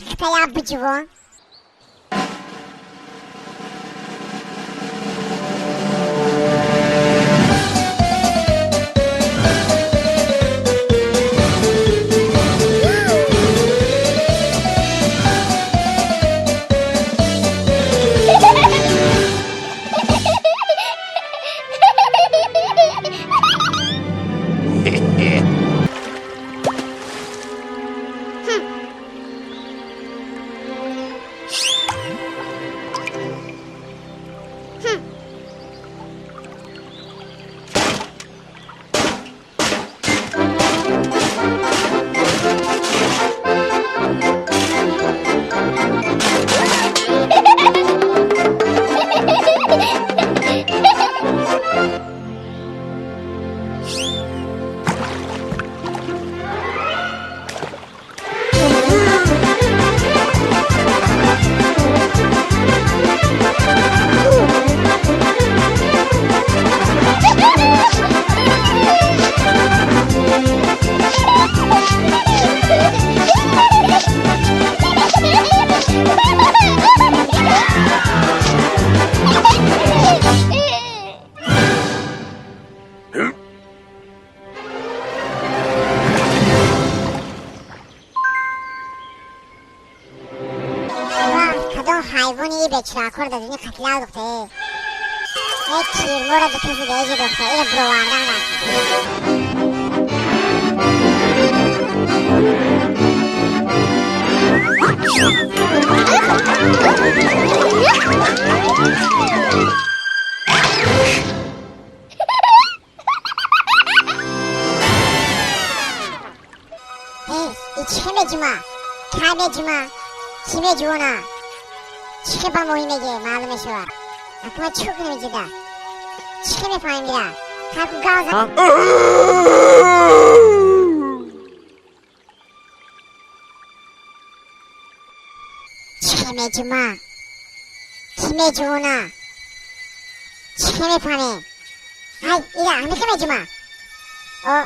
Хитая биҷувон. Кадом ҳайвони бечоракор дар дунё қатлиал духта, э кирмора дукаси деҷи духта, ира бировардан рафт. И чихе меҷума, кай меҷума, кӣ меҷувона, чихе ба моҳӣ меге, маълум мешавад. Акма чӣ кунем иҷода? Чихе мефаҳмем ира? Ҳарку гав за. Чихе меҷума, кӣ меҷувона, чихе мефаҳмем? Ай, ира ҳамихе меҷума? О.